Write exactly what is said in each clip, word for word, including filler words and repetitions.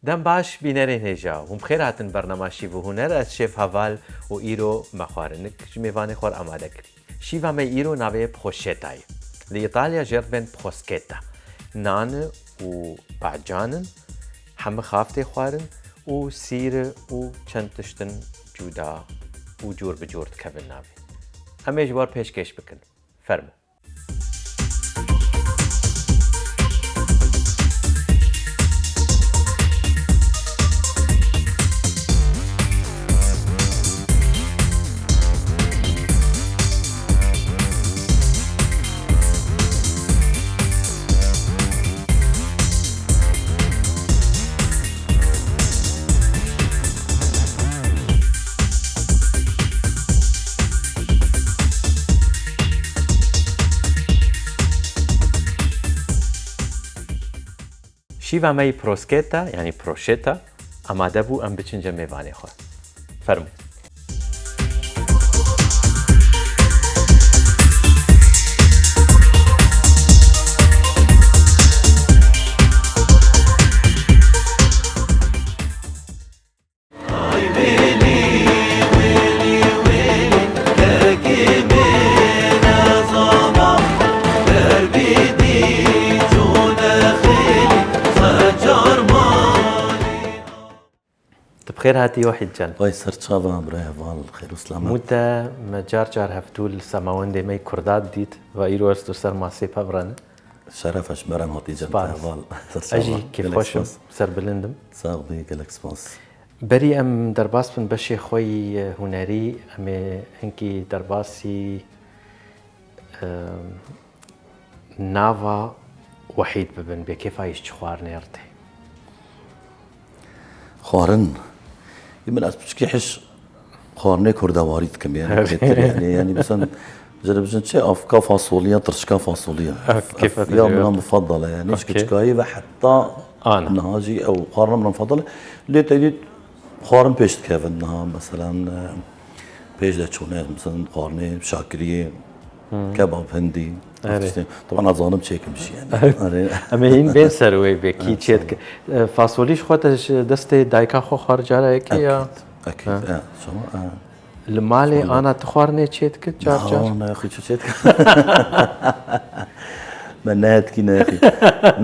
Dem baş bînerên hêja, hûn bi xêr hatin bernama Şîv û Huner, ez Şêf Heval û îro me xwarinik ji mêvanê xwe re amade kirî. Şîva me îro navê proşeta ye. Li Îtalya jê re dibên prosketa. Nan û bacan in, hemix haftê xwarin û sîr û çend tiştin cuda û cûr bi cûr dikevin navê. Em ê ji we re pêşkêş bikin. Fermo. Şîva me yî prosketa, yanî proşeta, amade bû, em biçin cem mêvanê xwe. Fermo. Tu bi xêr hatî Wahîd can. Vay ser çava birayê heval, xêr û selamet. Mû te me car car hevdû li semawendê me yî Kurda didît, va îro ez tu ser masê pevre ne. Şeref e ji me re hatî cem te heval. Ez jî kêfxweş im, serbilind im. Sax bî, gelek spas. Berî em derbas bin beşê xwe yî hunerî, em ê hinkî derbasî, e, nava Wehîd bibin, bê kêfa yî ji çi xwarinê re tê? Xwarin. Ê min ez piçkî hiş xwarinê kurdewarî dikim, yani, Evet. kêtir, yani, yani, mesela, jere bijin çi, afka fasoliya, tirşka fasoliya. Evet, kêfa Ev te ya jê mina yoktu. Mufaddal e, yani, hiç Okey. küçükayî ve hatta Ana. niha jî ew xwarina mina mufaddal e. Lê te dît xwarin pêş dikevin niha, mesela, e, pêş de çûne, mesela, xwarinê şakiriyê, Hmm. kebab hindî, Evet. işte, taban ez zanim çêkim jî, yani. Evet. Hani Em ê hîn bên ser wê bêkî Evet, çê sağ ol. dike. E, fasolî ji xwe te ji destê dayika xwe xwar cara yekê ya? Ekîd, ekîd, Ha. e, şema, e. Li malê Şema. ana tu xwarinê çê dikit car car? Na, ne, xwe çi çê dikit? Me ne etkî ne xwe.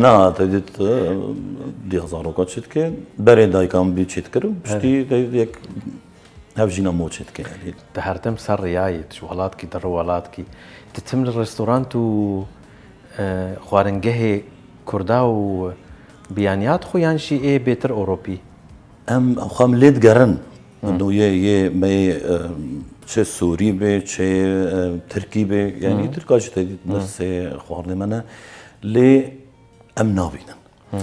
Na, te dît, e, diya zaroka çê dike. Berê dayika min bî çê dikir. Piştî Evet. de yek Hev jîna mo çê dike, yani. Tu herdem ser rêya yî, tu ji welatkî dere welatkî. Tu tim li restorant û, e, xwaringehê Kurda û biyaniyat xwe yan jî ê bêtir Ewropî? Em xwe em lê digerin. Hı. Do yê, yê me yê, e, çi Sûrî be, çi, e, Tirkî be, yani Hı. Tirka jî te dît Hı. dersê xwarinê me ne. Lê em nabînin. Hı.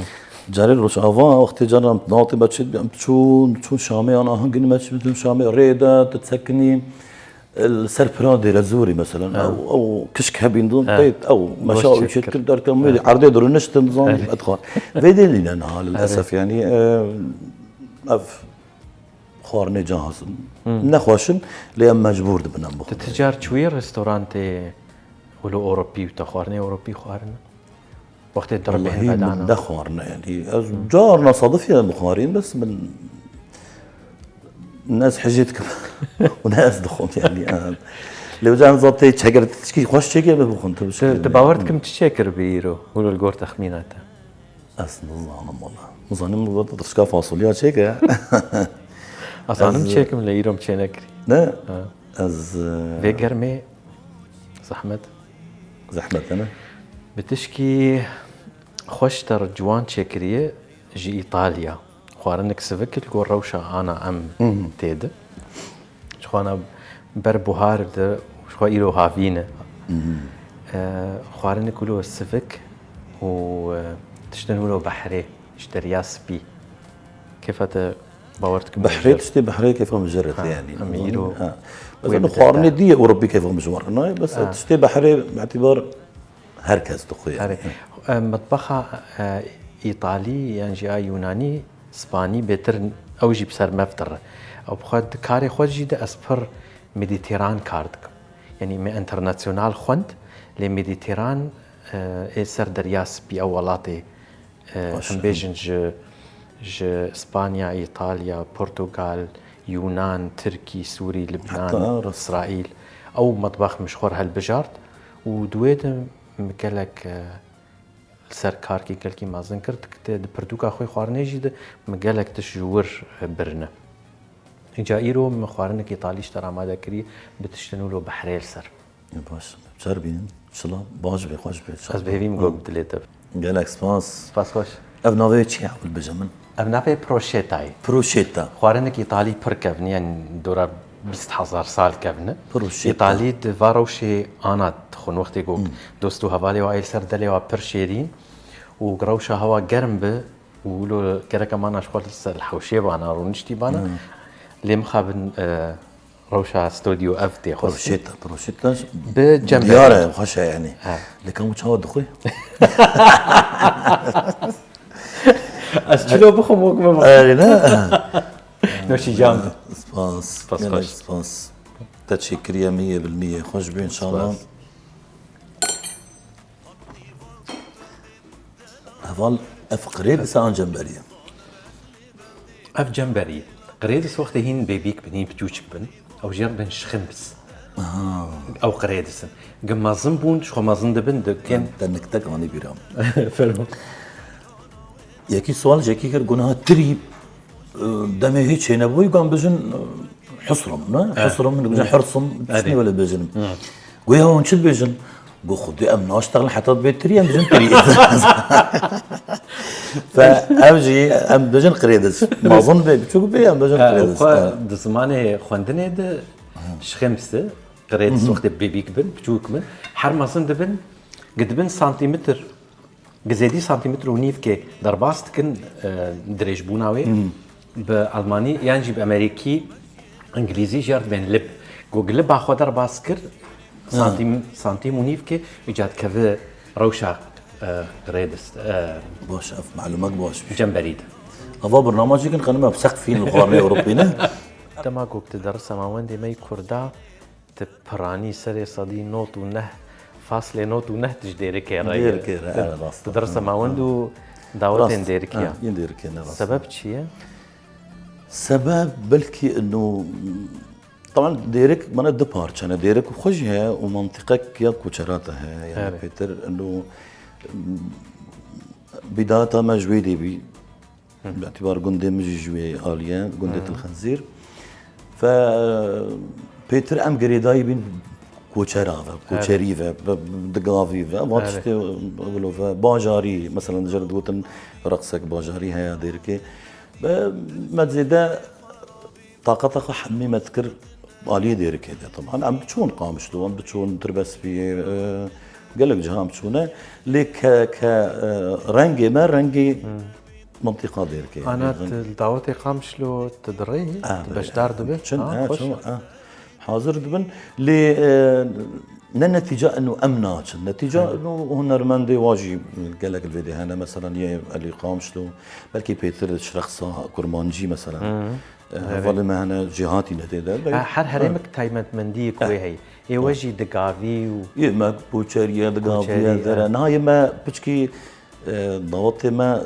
Carê Rojava, wextê caran navtê me çi, em çûn, çûn Şamê, ana hingî me çi, çûn Şamê, rê de, tu sekinî, li ser pira dêre zorî, mesela, Ha. ew, ew kişk hebîn dûn, Evet. teyt, ew, meşa Goşt û çêt çêt kir. kir derken, Evet. erdê dirû niştin, zanî, Evet. etxan. Vê dê nîne niha, Evet. lilesef, yani, e, ev xwarinê cahazin. Hı. Nexweşin, lê em mecbûr dibin em Tu bixwin. ticar çûyî restorantê wilo Ewropî û te xwarinê Ewropî xwarin? Wextê tu Wellahî rebêhî min vedana. nexwarine, yanî ez carna sadifî em xwarîn, bes min ne ez hejê dikim û ne ez dixwim, yanî, em. Lê uca em zat tê çeker, tişkî xweş çêkê min bixwin, tu bişkî Tu, tu min. bawer dikim çi çêkir bi îro, wilo li gor texmîna te? Ez nizanim wala. Nizanim wala tişka fasolya çêke. Azanim Ez çêkim lê îro min çê nekirî. Ne? Ha. Ez, e, Vê germê zehmet. Zehmet, ne? Bi tişkî xweştir ciwan çêkiriye ji Îtalya. Xwarinik sivik li gor rewşa ana em Hı hı. tê di. Ji xwana ber buhar di, ji xwe îro havîn e. Hı hı. E, xwarinik wilo sivik û, e, tiştin wilo behrê, ji derya spî. Kêfa te bawer dikim Behrê, mijir. tiştê behrê kêfa mijir e, Ha, yani. em îro Ha. wê Mesela bide xwarinê te. dî ye Ewropî kêfa mijwar. Ne, bes Ha. tiştê behrê, bi îtibar her kes dixwe, yani. Erê. E, mitbaxa, e, Îtalî yan jî a Yûnanî, Spanî bêtir ew jî bi ser mev dire. Ew bi xwe di karê xwe jî de ez pir medîteran kar dikim. Yanî me enternasyonal xwend, lê medîteran, e, ê ser derya spî ew welatê, e, Baş, em bêjin ji Ji Spanya, Îtalya, Portugal, Yûnan, Tirkî, Sûrî, Libnan, Heta rast. Îsraîl. Ew metbex min ji xwe re hilbijart û di wê de min gelek, e, li ser karkî gelkî mezin kir. Di, di pirtûka xwe xwarinê jî de min gelek tişt ji wir, e, birine. Îca îro min xwarinek îtalî ji te re amade kirî, bi tiştên wilo behrê li ser. Baş, çer bînin, çila, baş be, xweş be. Ez bi hêvî min got dilê te. Gelek spas. Spas xweş. Ev navê çi ye? Ewil bêje min. Ev navê proşeta ye. Proşeta. Xwarinek îtalî pir kevn e, yani dora bîst hezar sal kevn e. Proşeta. Îtalî di va rewşê ana dixwin, wextê ku Hmm. dost û hevalê wa ê li ser delê wa pir şêrîn û rewşa hewa germ bi û wilo gerek em ana ji xwe li ser li hewşê bana, rûniştî bana. Hmm. Lê mixabin, e, rewşa stûdyo ev tê xwestin. Proşeta, proşeta Bi cemberî. Diyar e, xweş e yani. Ha. Lê ka çawa dixwe? Ez çilo bixwim wek me bixwim. Erê ne? Noşîcan be. Spas. Spas, gelek xweş. Spas. Te çêkiriye min yê bilmî yê xweş be inşallah. Spas. Heval, ev qirêdis e an cemberî ye? Ev cemberî ye. Qirêdis wextê hîn bêbîk bin, hîn piçûçik bin, ew jê re dibin şiximps. Aha. Ew qirêdis in. Gi mezin bûn, ji xwe mezin dibin, di kêm. Te niktek anî bîra min. Fermo. Yekî sual jekî kir, guna tirî, e, demê hiç çênebûyî, got em bijin, e, husrum, ne? Evet. Husrum, min bijin hursim, tiştî wele bijin. Goya hûn çi dibêjin? Got, Xwedê em naştexin heta dibê tirî, em bijin tirî. Fe, ev jî em bijin qirêdis. Mezin bê, biçûk bê, em bijin qirêdis. Ha, xwe di zimanê xwendinê de şixemsi, qirêdis wextê bêbîk bin, biçûk bin, her mezin dibin, gi dibin santîmetr, gi zêdî santîmetr û nîvkê derbas dikin, e, dirêjbûna wê. Bi almanî yan jî bi amerîkî, îngilîzî jê re dibên lib. Ku gi liba xwe derbas kir, santîm, santîm û nîvkê îca dikeve rewşa, e, qirêdis, e, Baş, ev malûmek baş bî. Cemberî de. Ava bernama jî kin xanime bi seqfîn li xwarinê Ewropî ne? Dema ku tu derisa mawendê me yî Kurda, Ti piranî serê sedî nod û neh faslê nod û neh tu ji Dêrikê re yî. Dêrikê re, evet, rast. Tu dersa mawend û dawetên Dêrikê ya. Ha, yên Dêrikê ne rast. Sebeb çi ye? Sebeb belkî ino, taban Dêrik mana du parçe ne. Dêrik xwe jî heye û mantîqek ya koçera te heye. Yani pêtir ino bidayeta me ji wê dê bî. Bi îtibar gundê min jî ji wê alî ye, gundê Til Xenzîr. Fe, pêtir em girêdayî bîn koçera ve, koçerî ve, bi, bi, digavî ve, van tiştê wilo ve, bajarî, mesela, jê re digotin reqsek bajarî heye Dêrikê. Bi, me zêde Taqeta xwe hemî me dikir aliyê Dêrikê de. Teban em biçûn Qamişlo, em biçûn Tirbespiyê, e, gelek ciha em çûne. Lê ke, ke, e, rengê me, rengê mintîqa Dêrikê ye. Ana tu li dawetê Qamişlo tu dirê, tu beşdar dibî? Çin, ha, xweş. Hazir dibin. Lê, e, ne netîca ino em naçin. Netîca ino hunermendê wa jî gelek li vê dê hene. Mesela yê Elî Qamişlo, belkî pêtir ji reqsa kurmancî mesela. Hevalê me hene jêhatî ne tê de. Ha, her heremek taybetmendiyek wê heye. Ê we jî digavî û Yê me koçerî ye, digavî ye, dere. Niha yê me piçkî, e, dawetê me,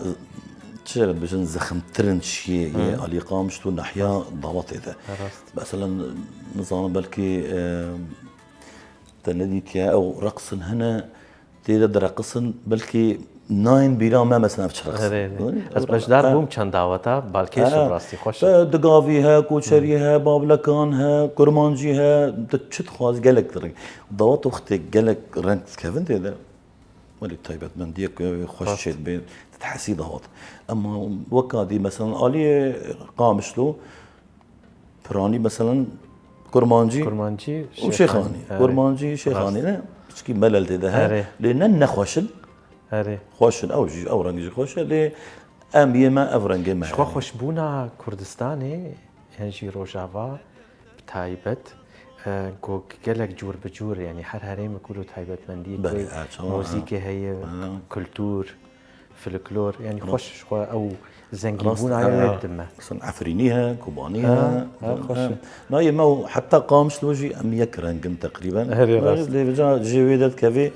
çi re dibêjin, zexmtir in şiyê yê alî Qamişlo nahiya dawetê de. Rast. Mesela, nizanim belkî, e, te nedîtiye, ew reqsin hene, Tê de direqisin, belkî nayên bîra me, mesela, ev çi reqs. Erê, erê. Ez beşdar bûm çend daweta, balkêş e, bi rastî xweş e. Digavî he, koçerî he, bavlekan he, kurmancî he, tu çi dixwazî gelek reng. Dawet wextê gelek reng dikevin tê de. Welî taybetmendiyek xweş çê dibê, tu dihesî dawet. Ema weka dî, mesela, aliyê Qamişlo, Piranî, meselen, kurmancî Kurmancî, û şêxanî. Şêxanî. Erê. Kurmancî, şêxanî ne? Piçkî melel tê de he. Erê. Lê ne nexweş in. Erê. Xweş in, ew jî, ew reng jî xweş e. Lê em yê me, ev rengê me Ji xwe ye. Xweşbûna Kurdistanê, yan jî Rojava, bi taybet, e, ku gelek cûr bi cûr, yanî her herêmek wilo taybetmendiyê Belê, wê, e, çawa, e. Muzîkê heye, e. Kultur, Folklor, yanî xweş ji xwe ew zengînbûna ye wê dime. Mesela Efrînî he, Kobanî he. Ha, ha, xweş e. Nayê me û heta Qamişlo jî em yek reng in teqrîben. Herê rast. Lê vêca jê wê de dikevê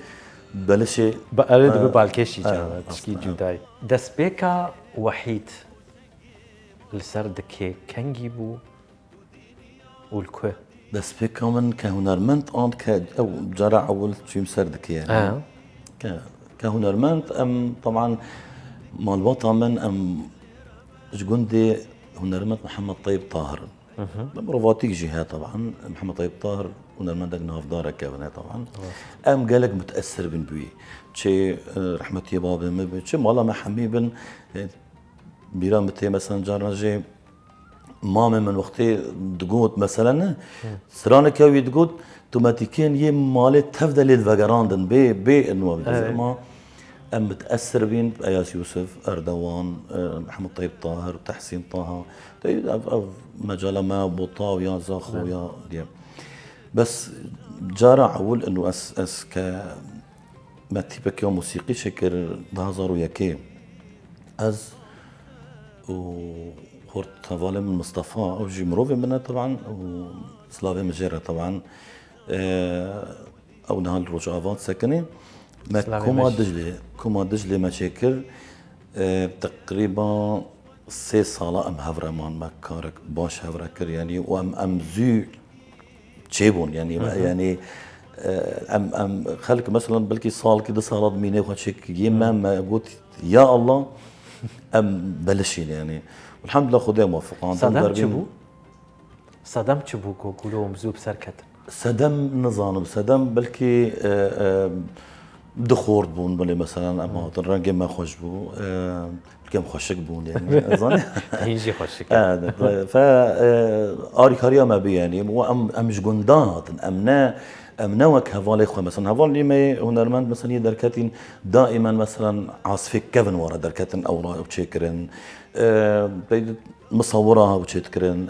belişê. Erê dibe balkêşî çawa, tişkî cudayî. Destpêka Wehîd. li ser dikê kengî bû û li ku? Destpêka min ke hunermend an ke ew cara ewil çûyim ser dikê yani. Ha. Ke, ke hunermend em taban malbata min em ji gundê hunermend Mihemed Teyib Tahir in. Mirovatîk jî heye taban. Mihemed Teyib Tahir hunermendek navdar e kevin e taban. Em gelek mutesir bin bi wî. Çi e, rehmetiyê babê min bi, çi mala me hemî bin. E, bîra min tê mesela carna jê mamê min wextê digot mesela ne, straneke wî digot, tu metîkên yê malê tev de lê divegerandin bê, bê inwa bidizê. Evet. Ama em mutesir bîn, Eyas Yusuf, Erdewan, e, Mihemed Teyib Tahir, Tehsîn Taha. Te ev, ev mecala me Bota û ya Zaxo ya diye. Bes cara ewil inu ez, ez ke me tîpeke ya musîqî çêkir di hezar û yekê. Ez û xort hevalê min Mistefa, ew jî mirovê min e taban û silavê min jê re taban. E, ew niha li Rojava disekinê. Me Silavê Koma me jî. Diclê, Koma Diclê me çêkir. E, teqrîba sê sala em hev re man, me karek baş hev re kir, yanî û em, em zû çêbûn, yanî, yanî e, em, em xelk mesela belkî salkî du sala dimîne xwe çêkiriye me, me got ya Allah em belişîn yanî. Elhamdulillah Xwedê muweffiqan. Sedem çi bû? Sedem çi bû ku ku em zû bi ser ketin? Sedem nizanim. Sedem belkî e, e, du xort bûn, belê mesela em hatin, rengê me xweş bû. E, belkî em xweşik bûn, yani. Zanî? Hîn jî xweşik. E, fe e, arîkariya me bî, yani. Û em, em ji gundan hatin. Em ne, em ne wek hevalê xwe. Mesela hevalê me hunermend, mesela yê derketîn, daimen mesela asfê kevin wara derketin, ew ra ew çêkirin. E, misawira ew çêdikirin,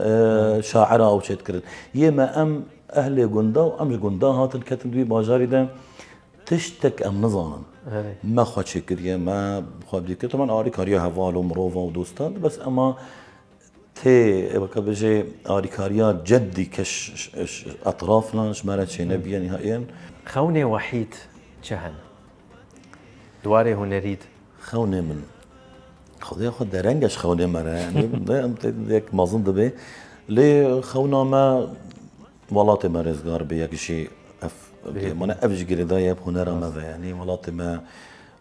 e, şaira ew çêdikirin. Yê me em ehlê gunda û em ji gunda hatin ketin di wî bajarî de tiştek em nizanin. Evet. Me xwe çêkiriye, me xwe dî kir. Teman arîkariya heval û mirova û dostan, bes ema tê, weke bijê arîkariya ceddî ke ş-, ş-, ş-, etrafna ji me re çênebiye nihaiyen. Xewnê Wehîd çi hene? Di warê hunerî de. Xewnê min. Xwedê xwe dereng e ji xewnê me re. Yanî, de em tê yek mezin dibe. Lê xewna me welatê me rêzgar be, yek jî ev, Bê. Mane ev jî girêdayî ye hunera me ve. Yanî welatê me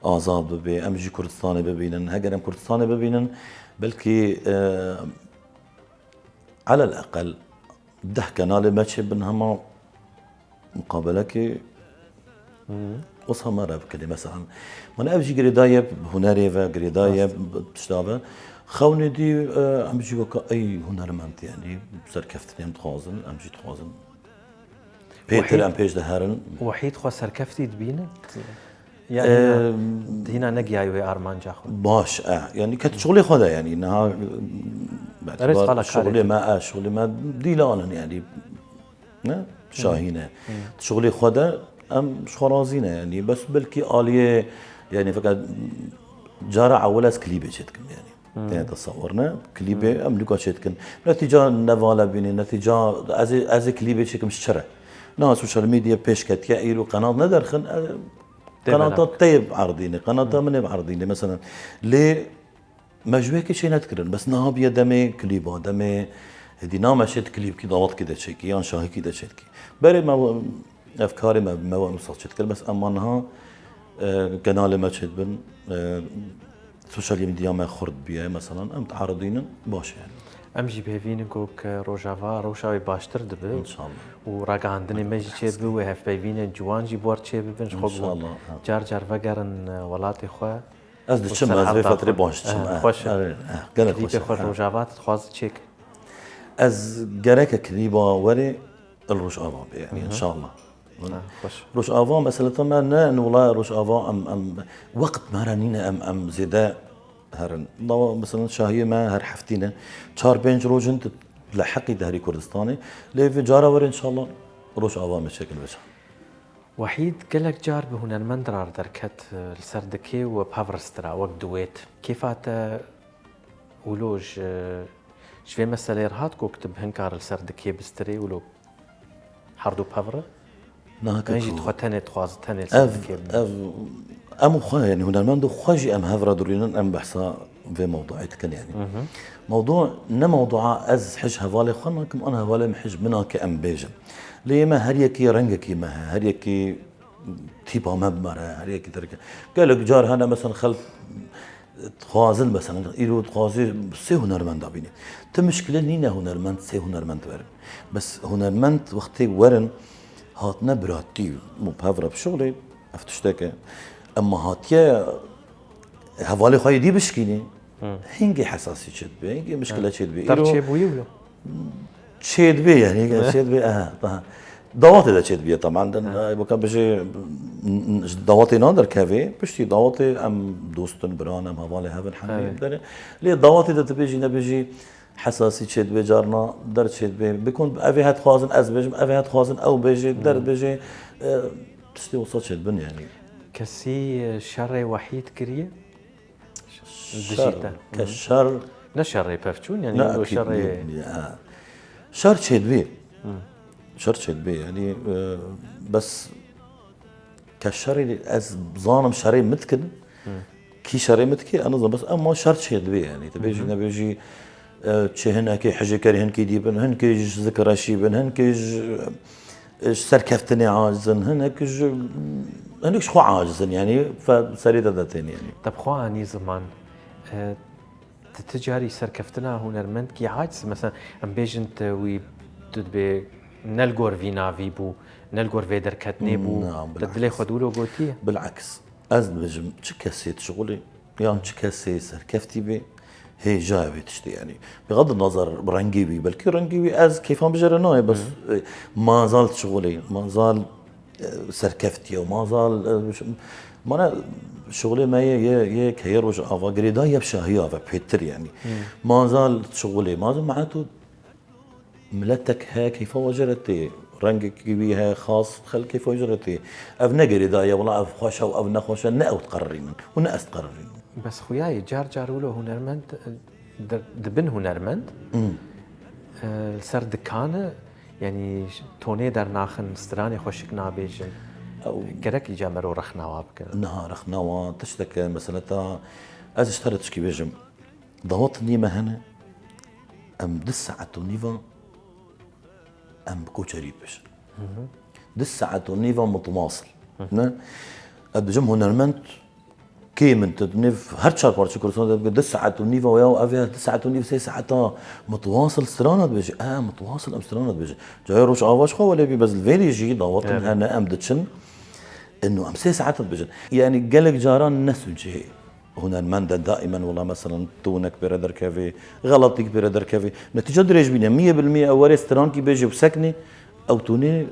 azad bibe, em jî Kurdistanê bibînin. Heger em Kurdistanê bibînin, belkî e, elel eqel deh kenalê me çêbin hema muqabelekê wisa me re bikinê. Mesela, mane ev jî girêdayî ye hunerê ve, girêdayî ye tişta ve. Xewnê dî e, em jî weke ey hunermend, yanî serkeftinê em dixwazin, em jî dixwazin. Pêtir Wahîd- em pêş de herin. Wehîd xwe serkeftî dibîne? Yani Eee, hîna negiyaye wê armanca xwe. Baş e. Yani ket şuxulê xwe de yani. Niha Erê, qala karê şuxulê te. Me e, şuxulê me dîlan in yani. Ne? Şahîn e. Şuxulê xwe de em ji xwe razî ne yani. Bes belkî aliyê yani fakat cara ewil ez klîbê çêdikim yani. Tê tesewir ne? Klîbê em lûka çêdikin. Netîca nevala bînî, netîca ez ê, ez ê klîbê çêkim ji çi re? Niha sosyal medya pêş ketiye, îro qenat nederxin, e, Tê qenata belav. Teyb erdîne, qenata min ê erdîne. Mesela, lê me ji wê yekê çê nedikirin. Bes niha biye demê klîba, demê hêdî name şêt klîbkî dawatkî de çêkî, yan şahikî de çêkî. Berê me ev karê me, me wek misal çêdikir. Bes ema niha e, kenalê me çêdibin, e, sosyal medya me xurt biye, mesela, em diheridînin, baş e yani. Em jî bêvînin ku ke Rojava rewşa wê baştir dibe İnşallah. û ragihandinê me jî çêdibe wê hevpeyvînên ciwan jî bi we re çêbibin, ji xwe İnşallah, ha. car car vegerin e, welatê xwe. Ez diçim, ez vê fetrê baş diçim. Eh, Eh, xweş e. eh, eh, gelek xweş Klîpê e, xwe eh. Rojava dixwaze çêk. Ez gereke klîba werê li Rojava be, yani, inşallah. Ha, xweş. Rojava meseleta me ne, in wela Rojava em, em, wext me re nîne, em, em zêde herin. Dawa, mesela, şahiyê me her heftî ne. Çar pênc roj in tu li heqî diherî Kurdistanê. Lê vê cara were, inşallah, Rojava me çêkin veça. Wehîd gelek car bi hunermend re derket, e, li ser dikê û bi hev re stira, wek duet. Kêfa te wilo ji, ji vê meseleyê re hat ku tu bi hin kar li ser dikê bistirê wilo herdu bi hev re? Naheke Yan jî tu- tu xwe tenê dixwaze, tenê li ser Ev, dikê bî? ev, em û xwe, yani hunermend û xwe jî em hev re dirûnin, em behsa vê mewduê dikin yani. Mewdu ne mewdua ez hij hevalê xwe nakim, an hevalê min hij min nake em bêjin. Lê me her yekî rengekî me heye, her yekî tîpa me bi me re, her yekî derke. Gelek car hene mesela xelk dixwazin mesela, îro dixwazî sê hunermenda bînî. Ti mişkile nîne hunermend, sê hunermend werin. Bes hunermend wextê werin, hatine biratî û bi hev re bişuxulê, ev tişteke. Emma hatiye hevalê xwe yê dî bişkînî, hingê hesasî çêdibe, hingê mişkile çêdibe. Ter Îro çêbûyî wilo? Çêdibe yani, çêdibe, aha, aha. Dawatê de çêdibe, taban. Weka bijê, ji dawatê naderkevê, piştî dawatê em dostin, biran, em hevalê hev in hemî Evet. dere. Lê dawatê de dibêjî, nebêjî, hesasî çêdibe, carna der çêdibe. Bikun, ev ê het xwazin ez bêjim, ev ê het xwazin ew bêjê, der bêjê, e, tiştê wisa çêdibin yani. Kesî, e, şerê wehî dikiriye? Dijî Şer, te. ke şer Ne şerê pevçûn, yani Ne o akîd şerê niye, niye, ha. Şer çêdibê. Şer çêdibê, yani, e, bes ke şerê ez zanim şerê min dikin, kî şerê min dikê, ez nizam, bes emma şer çêdibê, yani, tu bêjî, nebêjî, e, çi hinekê hijêkerê hinkê dî bin, hinkê ji zikreşî bin, hinkê ji, e, ji serkeftinê aciz in, hinek ji, hinek ji xwe aciz in, yani, fe-, serê te de tên, yani. Te bi xwe anî ziman, e, Ti, ti carî serkeftina hunermendkî aciz, mesela, em bêjin te wî tu dibê ne li gor vî navî bû, ne li gor vê derketinê bû, Na, te dilê bilaks. xwe dûlo gotiye? Bilaks. Ez dibêjim, çi kesê dişuxulê, yan çi kesê serkeftî bê, hêja ye vê tiştê, yani. Bixed nazar rengê wî, belkî rengê wî ez keyfan bijere nayê, bes, Hı. e, mazal dişuxulê, mazal e, serkeftiye û mazal, e, ş-, mana şuxulê me yê, yê, yê keyê Rojava girêdayî ye bi şahiya ve pêtir, yani. Hmm. Mazal şuxulê, mazal meheto miletek heye keyfa we jere tê, rengekî wî heye xas, xelk keyfa we jere tê. Ev ne girêdayî ye, wela ev xweş e û ev nexweş e, ne ew diqerirînin û ne ez diqerirînim. Bes xuyayê car car wilo hunermend, e, di-, dibin hunermend, Hmm. e, li ser dikane, yanî ş-, tonê dernaxin, stranê xweşik nabêjin. Ew Gerek îca mero rexnawa bikin. Niha rexnawa tişteke, mesela ta ez ji te re tişkî bêjim. Dawetên me hene, em du saet û nîva em bi koçerî dibêjin. Hı hı. Du saet û nîva mutwasil. Hı. Ne? Ez dibêjim hunermend, Kê min tu nêv her çar parçe Kurdistan de bike, du saet û nîva ya, ev ya, du saet û nîv, sê saeta mutwasil strana dibêje. E, mutwasil em strana dibêje. Cayê Rojava ji xwe welê bî, bes li vêrî jî dawetên Evet. hene, em diçin. Ino em sê saeta dibêjin. Yani gelek caran ne sûcê hunermend e, daimen wela, mesela, tûnek pê re derkevê, xelatîk pê re derkevê. Netîca dirêj bîne, miyê bil miyê ew werê strankî bêje û seknê, ew tûnê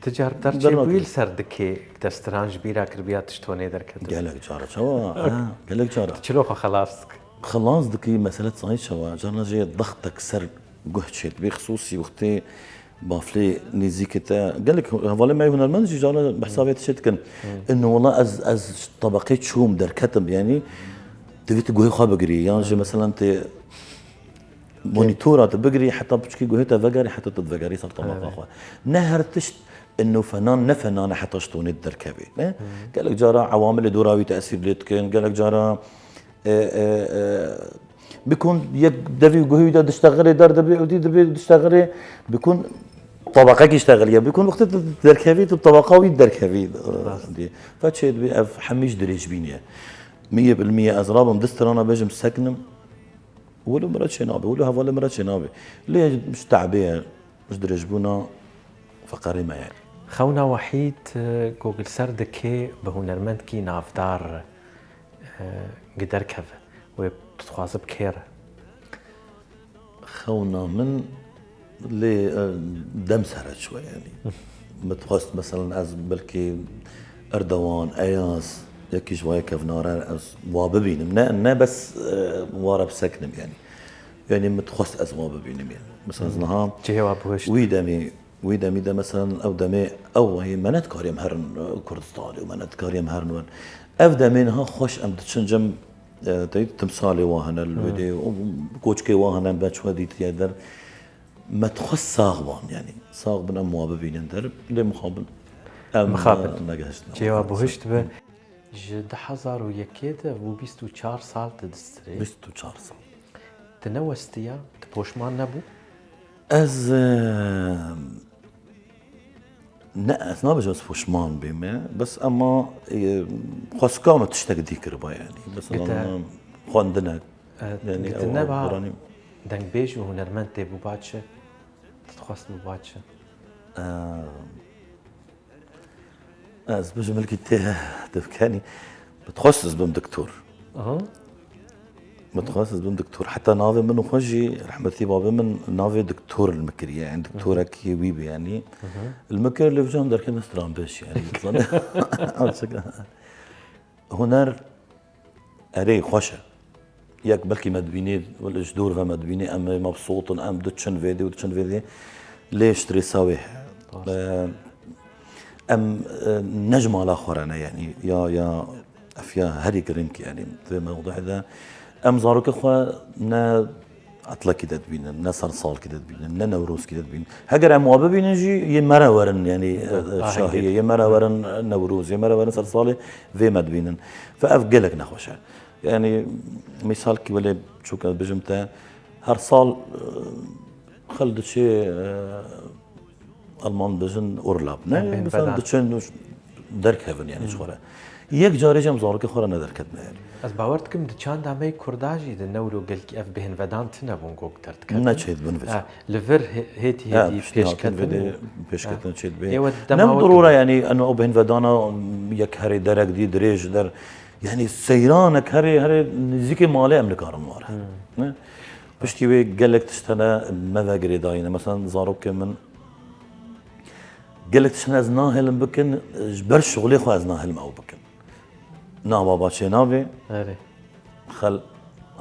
Ti car der çêbûyî li ser dikê, te stran ji bîra kiribiya tişt tonê derketibe? Gelek cara çawa? Ha, gelek cara. Çilo xwe xelas dikî? Xelas dikî, mesele zanî çawa? Carna jê dextek ser guh çêdibê, xisûsî wextê baflê nêzîkê te. Gelek hevalê me yê hunermend jî carna behsa vê tiştê dikin. Ino wela ez, ez ji tebeqê çûm, derketim, yanî divê tu guhê xwe bigirî. Yan jî, meselen, tê Monitora tu bigirî, heta piçkî guhê te vegerî, heta tu vegerî ser tebaqa Evet. xwe. Ne her tişt ino fenan, ne fenan e heta ji tonê derkevê, ne? Gelek cara ewamilê dora wî tesîr lê dikin, gelek cara, e, e, e, bikun yek devî guhê wî de diştexilê der dibê, û dî dibê diştexilê, bikun tabaqekî diştexiliye, bikun wextê tu derkevî, tu tabaqa wî derkevî. Rast. Dî. Fe çê dibê ev hemî ji dirêjbînê ye. Miyê bil miyê ez rabim du strana bêjim sekinim. Wilo min re çênabe, wilo hevalê min re çênabe. Lê ji te'bê ye, ji dirêjbûna feqerê me ye. Xewna Wehîd, e, ku li ser dikê bi hunermendkî navdar, e, gi derkeve, wê tu dixwaze bi kê re? Xewna min lê, e, dem sere çûye, yanî. Min dixwest, meselen, ez belkî Erdogan, Eyaz, yekî ji vayê kevnare ez wa bibînim. Ne, ne bes, e, wa re bisekinim, yanî. Yanî min dixwest ez wa bibînim, yanî. Mesela, ez niha Cihê wa bihuşt. wî demî, wî demî de, meselen, ew demê ew wayê me nedikarî em herin, e, Kurdistanê û me nedikarî em herin wer. Ev demê niha xweş em diçin cem, e, tey timsalê wa hene li wê dê, û koçkê wa hene, em ben çûme dîtiye der. Me dixwest sax ban, yanî sax bin em wa bibînin der, lê mixabin em Mixabin. negehiştin. Cêwa buhişt bi. Ji du hezar û yekê de bû bîst û çar sal tu distirê. Bîst û çar sal. Tu newestiya, tu poşman nebû? Ez e, ne, ez nabêjim ez poşman bîme, bes ema e, xwestka min tiştek dî kiriba yani. Mesela Gete- xwendinek. E, Yani tu ew neba biranî- dengbêj û hunermend tê bûba çi? Tu dixwest bûba çi? E, Ez bijim hilkî tê divkenî. Bi dixwest ez bim doktor. Aha. Bi dixwest ez bim doktor. Heta navê min û xwe jî rehmetî babê min navê doktor li min kiriye. Yani doktorekî wî bî yani. Li min kir lê vijam derket me stranbêj yani. Huner Erê, xweş e. Yek belkî me dibînê, ji dor ve me dibînê, em ê mebsût in, em diçin vêdê û diçin vêdê. Lê stresa wê heye. Em e, ne ji mala xwe re ne, yanî ya ya ev ya herî giring, yanî di vê mewduê de em zarokê xwe ne etlekî de dibînin, ne sersalkî de dibînin, ne newrozkî de dibînin. Heger em wa bibînin jî yê me re werin, yanî e, ahengê. Şahiyê, yê me re werin newroz, yê me re werin sersalê vê me dibînin. Ve ev gelek nexweş e. Yanî mîsalkî welê çûk ez bijim te, her sal e, xel diçê e, Alman dijin Urlaub, ne? Em bên Mesela vedan. Diçin derkevin yani ji xwe re. Yek carê jî em zarokê xwe re ne derketine yani. Ez bawer dikim di çanda me yê Kurda jî di newro gelkî ev bêhnvedan tune bûn ku derdiket. Ne çêdibin vê. Ha, li vir hê- hêtî Ya, hêtî piştî hatin pêşketin. Vêdê pêşketin çêdibê. Ê, we Ne dema bi wek dorora dibe. Yani eno ew bêhnvedana yek herê derek dî dirêj der. Yani seyranek herê herê nêzîkê malê em nikarin ware. Ne? Piştî wê gelek tişt hene me ve girêdayî ne. Mesela zarokê min gelek tişt hene ez nahêlim bikin, ji ber şixulê xwe ez nahêlim ew bikin. Na baba çê nabê, Erê. xel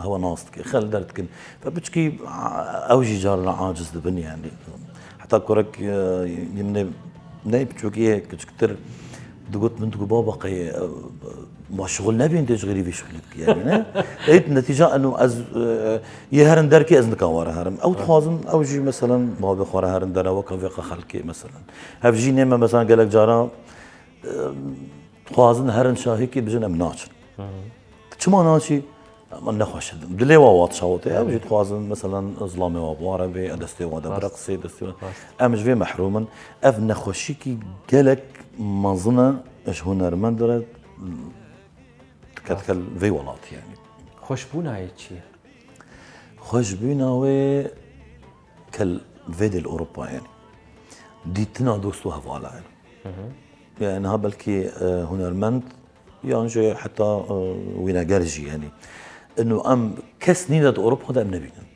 hewa nas dike, xel derd dikin. Ve piçkî a- ew jî carna aciz dibin yani. Heta kurek e, yê min ê, ne piçokî yê kiçiktir digot min digot baba qey e, ma şixul nebîn tê ji xêrî vî şixulî dikî yani ne? Êt netîca eno ez e, yê herin derkê ez nika ware herim. Ew dixwazin ew jî meselen babê xwe re herin dere weke vê xelkê meselen. Hev jî nême meselen gelek cara e, dixwazin herin şahîkî bijin em naçin. Çima naçî? Min nexweş didim. Dilê wa wat şawitê. Ew jî dixwazin, meselen, zilamê wa bi wa re bê, destê wa de bireqisê, destê wa. Em ji vê mehrûm in. Ev nexweşîkî gelek mezin e ji hunermend re diket li vê welatî, yanî. Xweşbûna yê çi ye? Xweşbûna wê kel vê dê li Ewropa, yanî. Dîtina dost û hevala, yanî. Yani niha belkî e, hunermend yan jî heta e, wîneger jî, yanî. Ino em kes nîne di Ewropa de em nebînin.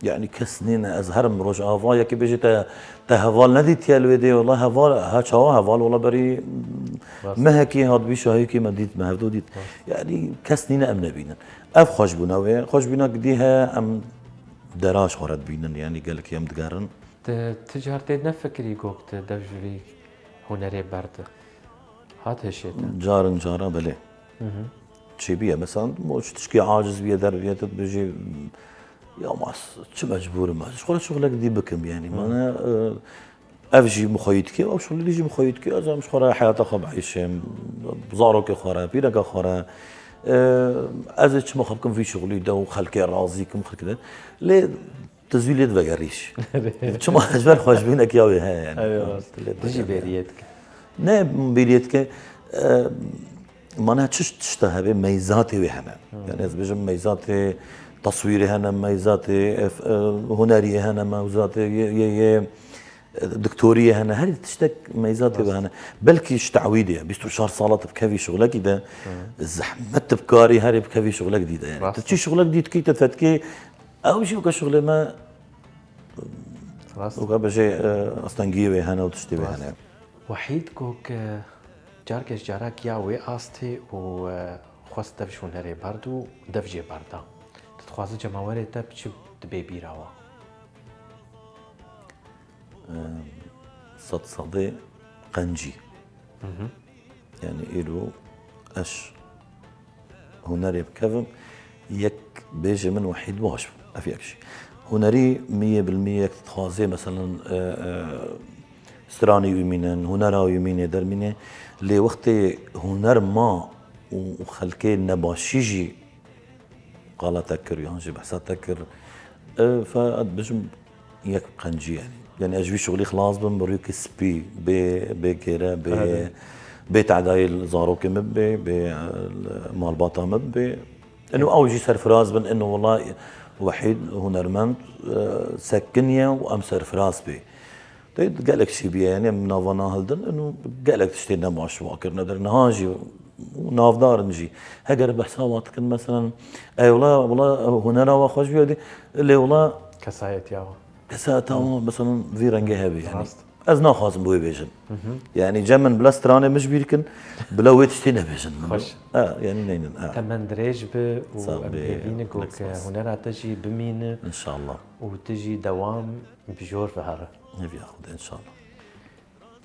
Yani kes nîne, ez herim Rojava, yekî bêje te, te heval nedîtiye li wê dê, wela heval, ha çawa heval, wela berî mehekî hatibî şahîkî me dît, me hevdû dît. Yani kes nîne em nebînin. Ev xweşbûna wê, xweşbûna gidî heye, em dera ji xwe re dibînin, yani gelekî em digerin. Tu, tu car tê nefikirî gok tu dev ji vî hunerê berde? Hat hişê te? Carin cara belê. Çêbûye, mesela, mo çi tişkî aciz bûye, derviye, tu dibêjî, ya ma s- çi mecbûr im ez ji xwe re şixulek dî bikim, yani. Mana, e, ev jî mixweyî dike, ew şixulî jî mixweyî dike, ez em ji xwe re heyata xwe bieyşim, zarokê xwe re, pîreka xwe re. E, ez ê çima xwe bikim vî şixulî de û xelkê razî kim, xelkê de. Lê tu zû lê divegerîş. Çima ji ber xweşbûnekî ya wê heye, yani. Ew rast. Lê tu jî bêriyê dike. Ne bêriyê dike. E, mana çi tişta hebe meyzatê wê hene. Yani ez bijim meyzatê taswîrê hene, meyzatê e, e, huneriyê hene, meyzatê yê, yê, yê e, doktoriyê hene, her tiştek meyzatê wê hene. Belkî ji te'wîdê ye, bîst û çar sala tu bikevî şixulekî de, zehmet tu bikarî herê bikevî şixulek dî de. Yani. Tu çi şixulek dî dikî, te fetkê, ew jî weke şixulê me, Rast. Weke bêjê e, astengiyê wê hene û tiştê wê hene. Wehîd got ku carke ji carak ya wê astê û e, xwest dev ji hunerê berd û dev jê berda. Tu dixwazi cemawerê te bi çi dibê bîra wa? Sed sedê qencî. Yani îro ez hunerê bikevim, yek bêje min Wehîd baş bû. Ev yek jî. Hunerî miyê bil miyê yek dixwazê, meselen, e, e, stranê wî mînin, hunera wî mînê dermînê. Lê wextê huner ma û, û xelkê nebaşî jî qala te kir yan jî behsa te kir, e, fe ez dibêjim yek qencî yani. Yani ez ji vî şixulî xilas bim, bi rûyekî spî, bê, bê gêre, bê, Evet. bê tedayê zarokê min bê, bê, e, malbata min bê. Eno ew jî serfiraz bin, eno wela Wehîd hunermend, e, sekiniye û em serfiraz bê. Tê gelek şî bîye, yani em nava nahildin, eno gelek tiştê nebaş wa kirine der. Niha jî û navdar in jî. Heger behsa wa dikin, meselen, ey wela, wela hunera wa xweş bîye dî, lê wela Kesayetiya wa. kesayeta wa, meselen, vî rengê hebe, yani. Rast. Ez naxwazim bi wê bêjim. Hı hı. Yani, cem min bila stranê min ji bîr kin, bila wê tiştê nebêjin. Xweş. Ha, yani neynin, ha. Temen dirêj bi û Sağ em bê, pêvî ne gelek ku spas. Hunera te jî bimîne. İnşallah. Û tu jî dewam bi jor ve here. Hêviya Xwedê, inşallah.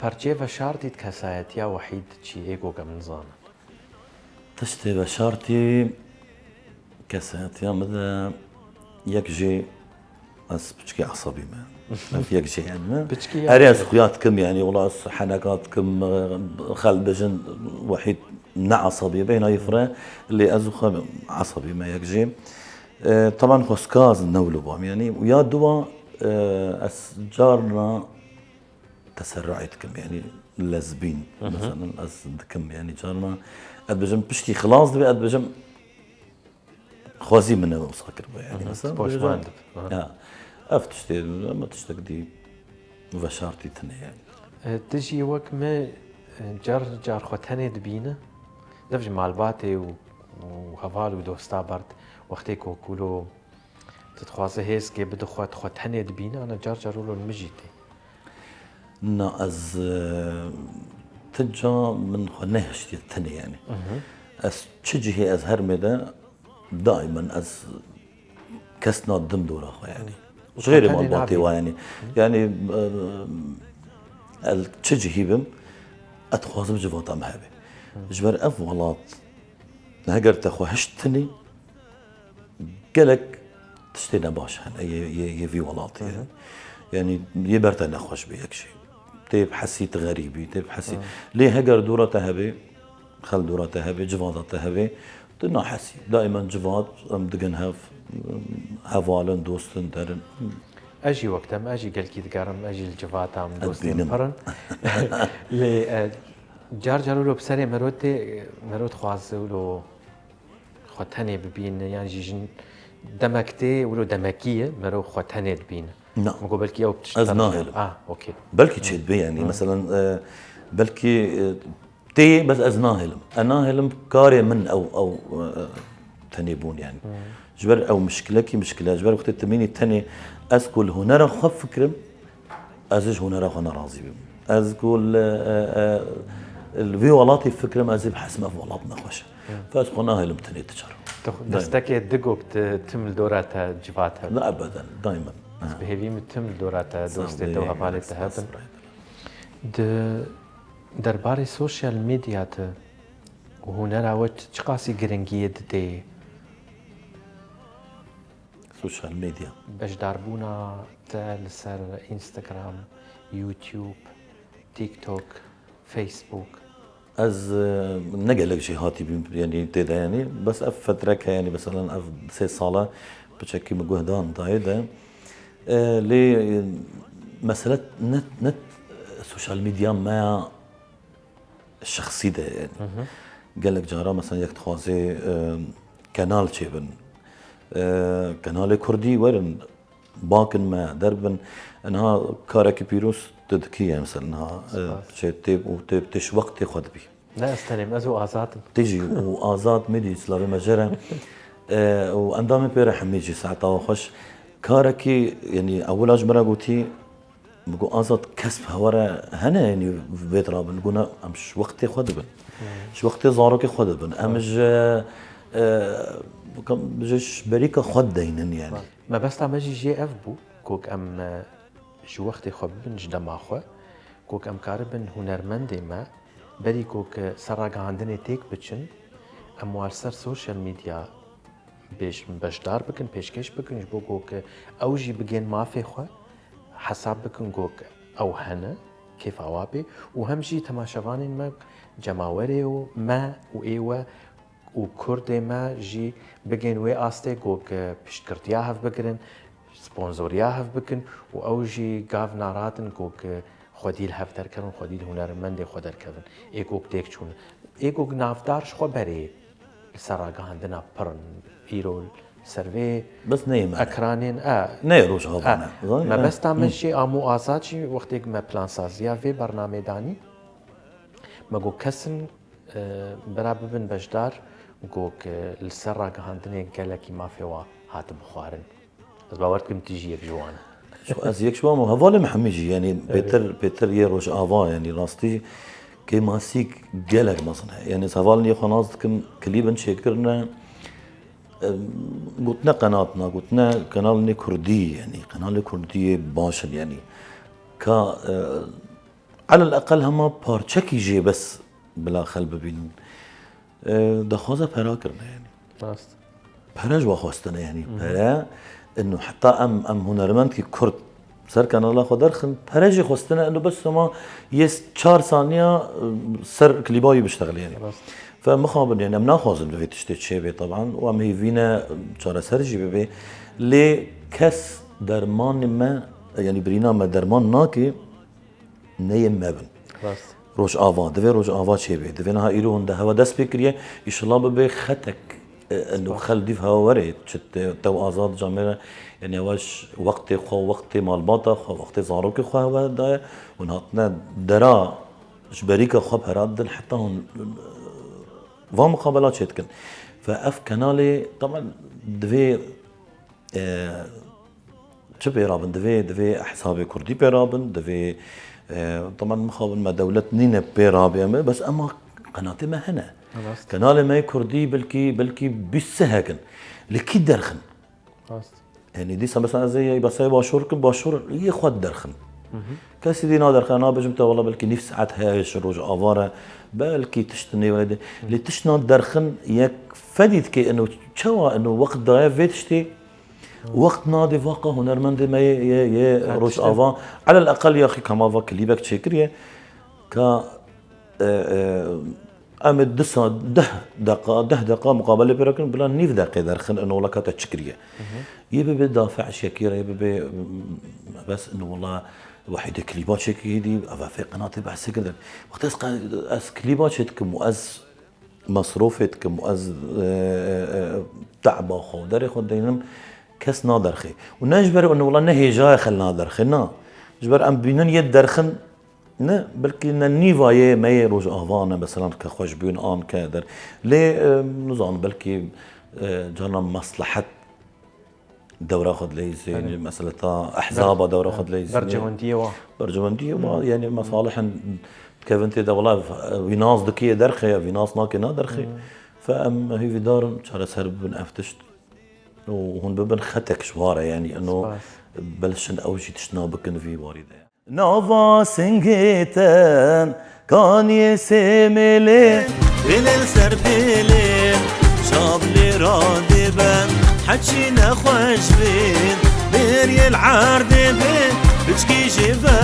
Parçeyê veşartî di kesayetiya Wehîd çi yê ku em nizanin? Tiştê veşartî kesayetiya min de yek jî ez piçkî esabî me. Ev yek jî yani me. Piçkî Erê ez yani. Xuya dikim yani, wela ez heneka dikim, xel bijin Wehîd ne esabî be, hêna yê fire, lê ez xwe esabî me yek jî. E, taban xwestkaz ne wilo bam yani. Ya duwa, e, ez carna teserruê dikim, yani lezbîn, Hı hı. Mesela ez dikim, yani carna ez dibêjim piştî xilas dibe, ez dibêjim xwezî min ew wisa kiribe, yani Hı hı. Mesela Poşman dibêjim, dibe. Hı hı. Ya, ev tiştê, ama tiştek dî veşartî tune yani. E, tu jî wek me, e, car car xwe tenê dibîne? Dev ji malbatê û, û heval û dosta berd wextê ku kulo Tu dixwaze hêzkê bide xwe, tu xwe tenê dibîne, ana car car wilo li min jî tê. Na, ez, e, ti ca min xwe nehiştiye tenê, yani. Mhm. Ez çi cihê ez hermê de, daimen ez kes nadim dora xwe, yani. Û Ji xêrê tenê malbatê nabî. Wa, yani. Hı. Yani, e, ez çi cihî bim, ez dixwazim civata min hebe. Hı. Ji ber ev welat, heger te xwe hişt tenê, gelek tiştê nebaş hene yê, yê, yê vî welatê. Hı hı. Yani yê ber te nexweş bê yek jî. Tê bihesî tu xerîbî, tê bihesî. Hı. Lê heger dora te hebe, xel dora te hebe, civata te hebe, tu nahesî. Daimen civat, em digin hev, hevalin, dostin, derin. Ez jî wek te me, ez jî gelkî digerim, ez jî li civata min, Ez dostên bînim. Pir in. Lê, e, car car wilo bi serê mero tê, mero dixwaze wilo xwe tenê bibîne, yan jî jin demek tê, wilo demekî ye, mero xwe tenê dibîne. Na. Min got belkî ew tişt Ez tane nahêlim. Ah, okey. Belkî Hı. Çêdibe yani. Hı. Mesela, e, belkî, e, tê, bes ez nahêlim. Ez nahêlim karê min ew, ew, e, tenê bûn yani. Hı. Ji ber ew mişkilekî mişkile. Ji ber wextê timînî tenê ez ku li hunera xwe fikirim, Ez ji hunera xwe nerazî bim. Ez ku li, e, e, li vî welatî fikirim, ez ê bihesim ev welat nexweş e. Hı. Fe ez xwe nahêlim tenê ti çar. Tu Daîm. Destekê digok tu tim li dora te civat hebin. Ne ebeden, daimen. Ez Ha. bi hêvî min tim li dora te, Sağ dostê te û ol, hevalê te spas hebin. Di derbarê sosyal medya de û hunera we çi, çiqasî giringiyê didê? Sosyal medya. Beşdarbûna te li ser Instagram, YouTube, TikTok, Facebook? Ez, e, ne gelek jê hatî bîm, yani tê de yani. Bes ev fetrek heye, yani mesela ev sê sal e piçekî min guhdan dayê de. E, lê, e, mesele ne, ne sosyal medya me ya şexsî de yani. Hı hı. Gelek cara mesela yek dixwaze, e, kenal çêbin. E, kenalê kurdî werin, bakin me, derbin. Niha karekî pîroz tu dikî yani mesela niha, e, Spas. Çê tê û tê, tê ji wextê xwe dibî. Ne ez tenê me, ez û Azad im. Tê jî û Azad Medî, silavê me jê re. E, û endamê pê re hemî jî saeta we xweş. Karekî, yani ewila ji me re gotî, Min got, Azad, kes bi hewa re hene, yanî vê dirabin? Got, na, em ji wextê xwe dibin. Hmm. Ji wextê zarokê xwe dibin. Em Hmm. ji, e, ji berîka xwe dideynin, yanî. Mebesta me jî jê ev bû, ku em, e, ji wextê xwe bibin, ji dema xwe, ku em karibin hunermendê me, berî ku ser ragihandinê têk biçin, em wan li ser sosyal medya bêj-, beşdar bikin, pêşkêş bikin, ji bo ku ew jî bigên mafê xwe, hesab bikin ku ew hene, kêfa wa bê û hem jî temaşevanên me, cemawerê û me û ê we û kurdê me jî bigên wê astê ku piştgirtiya hev bigirin, sponsoriya hev bikin û ew jî gav naratin ku xwedî li hev derkevin, xwedî li hunermendê xwe derkevin. Ê ku têk çûn. Ê ku navdar ji xwe berê li ser ragihandina pir in. Îro li ser vê Bes neyê me. ekranên, e, Neyê Rojava e, me. Zanî, e. mebesta me Hı. jî Amo Azad jî wextê me plansaziya vê bernamê danî, me got kesin, e, bira bibin beşdar, got li ser ragihandinê gelekî mafê wa hatin xwarin. Ez bawer dikim tu jî yek ji wan. Şu ez yek ji wan im. Hevalê me hemî jî, yanî Evet. pêtir, pêtir yê Rojava, yanî rastî kêmasîk gelek mezin heye. Yanî ez hevalên yê xwe nas dikim, klîbin çêkirine, em, gotine qenat na, gotine kanalê kurdî, yanî kanalê kurdî yê baş in, yanî ka, e, elel eqel hema parçekî jê bes bila xel bibînin. E, daxwaza pera kirine, yanî. Rast. Pere ji we xwestine, yanî. Hı hı. Pere, ino heta em, em hunermendkî kurd ser kanala xwe derxin, pere jî xwestine, ino bes hema yê çar saniya, e, ser klîba wî biştexile, yanî. Rast. Fe mixabin, yanî, em naxwazin vê tiştê çêbê, taban, û em hêvî ne çareser jî bibe. Lê kes dermanê me, yanî, birîna me derman nake, neyê me bin. Rast. Rojava, divê Rojava çêbê. Divê niha îro hûn de hewa dest pê kiriye, îşillah bibe xetek, e, e, û xel dîv hewa were, çi te, tew azad camêre, yanî hewa ji wextê xwe, wextê malbata xwe, wextê zarokê xwe hewa daye, hûn hatine dera ji berîka xwe pera didin, heta hûn, e, van muqabela çêdikin. Fe ev kenalê, taban divê, e, çi pê rabin? Divê, divê ehzabê kurdî pê rabin, divê, e, taban mixabin me dewlet nîne pê rabê me, bes ema qenatê me hene. Rast. Kenalê me yê kurdî belkî, belkî bîst sê hekin. Li kî derxin? Rast. Yanî dîsa mesela ez ê yê Basayê Başûr kim, Başûr yê xwe derxin. Hı hı. Kesî dî naderxin, nabêjim te wela belkî nîv saet heye ji Rojava re, belkî tişt nêwene de. Hı. Lê tişt naderxin yek fedî dike ino çawa ino wext daye vê tiştê. Wext nadê vaka hunermendê me yê, yê, yê Rojava. Elel eqel ya xî kema va klîbek çêkiriye. Ka, e, e, em ê disa deh deqa, deh deqa muqabele pê re kin, bila nîv deqê derxin, ino wela ka te çi kiriye. Hı hı. Yê bibe dafe eşyekî re, yê bibe, m, bes ino wela wehîdê klîba çêkirî dî, eva fê qenatê behsê kirdin. Wextê ez qe-, ez klîba çêdikim û ez mesrofê dikim û ez, e, e, e, te'ba xwe û derê xwe deynim, kes naderxê. Û ne ji ber û wela ne hêjayê xel naderxê, na. Ji ber em bînin yê derxin ne, belkî ne nîva yê me yê Rojava ne, mesela ke xweş bûn an ke der. Lê, e, nizanim, belkî, e, carna meslehet dewra xwe dileyîzî, Belê. Meseleta ehzaba Ber-, dewra xwe dileyîzî. Bercewendiyê wa. Bercewendiyê wa, Hmm. yanî mesalihin dikevin tê de, wela, e, wî nas dikê derxê, wî nas nake naderxê. Hmm. Fe em hêvîdar in çareser bibin ev tişt. Û hûn bibin xetek ji wa re, yanî, ino Spas. belşin ew jî tişt nabikin vî warî de. Nava singê te kaniyê sêmêlê. Pêlê li ser pêlê, şablê radibe, heçî nexweş bê, bêriyê li erdê bê, piçkî jê ve